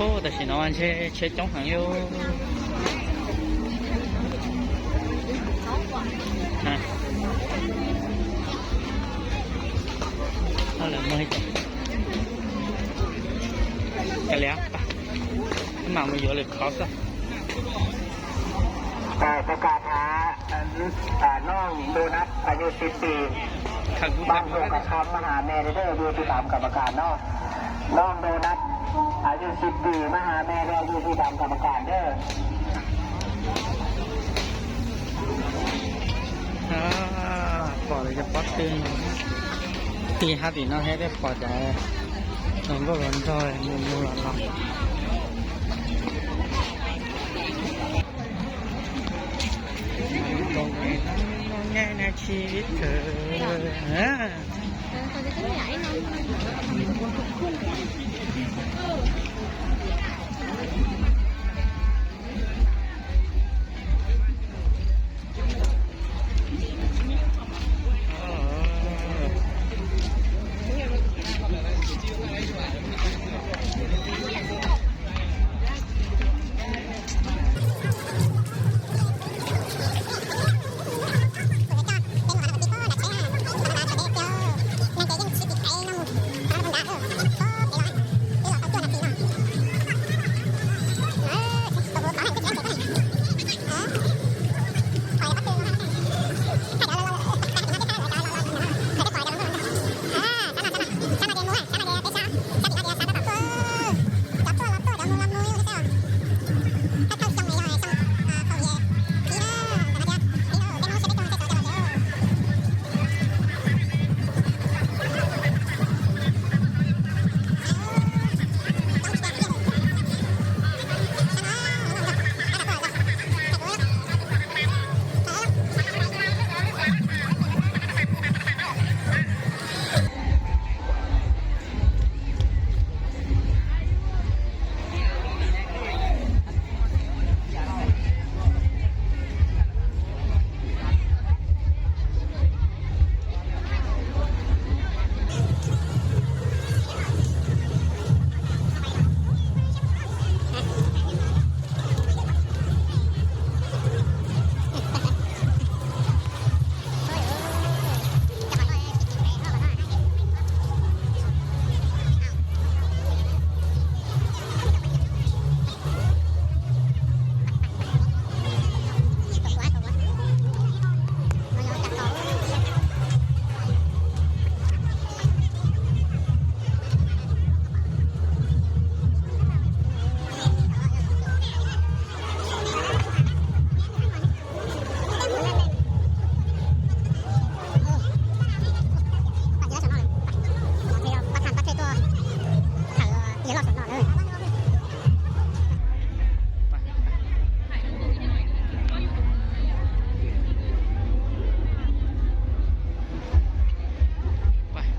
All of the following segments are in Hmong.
Tam sim no ntshe tsheb coob heev li. Lawv muag li cas? Kav liam, mam mus yuav lwm qhov xwb. ประกาศหาน้องโดนัทอายุสิบปี บ้านโป่งกระคำมาหาแม่เด้อ อยู่ที่สามกรรมการเนาะ น้องโดนัทอายุสิบปีมาหาแม่เด้อ อยู่ที่สามกรรมการเด้อ Pom lawv cov pob tw no, tig hab tim no thiab pom cov hluas nkauj hluas nraug mus mus los los. ชีวิตเธอ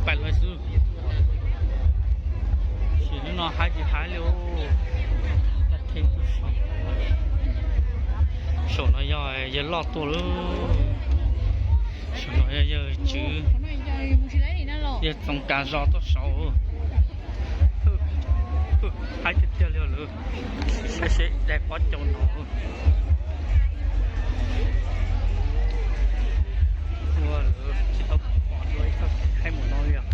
Pais lawm xwb. Sim neej no haib tsis haib li. Saum no yog yawg loj tuaj lawm. Saum no yog yawg tswv, yawg Txoov Kav Zos tuaj saud. Haib tiag tiag li lawm. Seb seb daim pob caus no ua lawv tsis tau pom dua ib txoj kev haib mus no li os.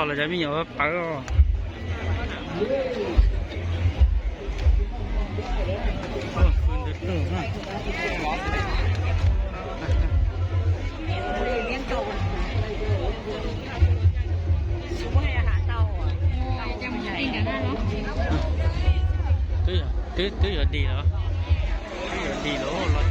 Los cov me nyuam pawv os. Twb, twb yuav dig los, twb yuav dig los los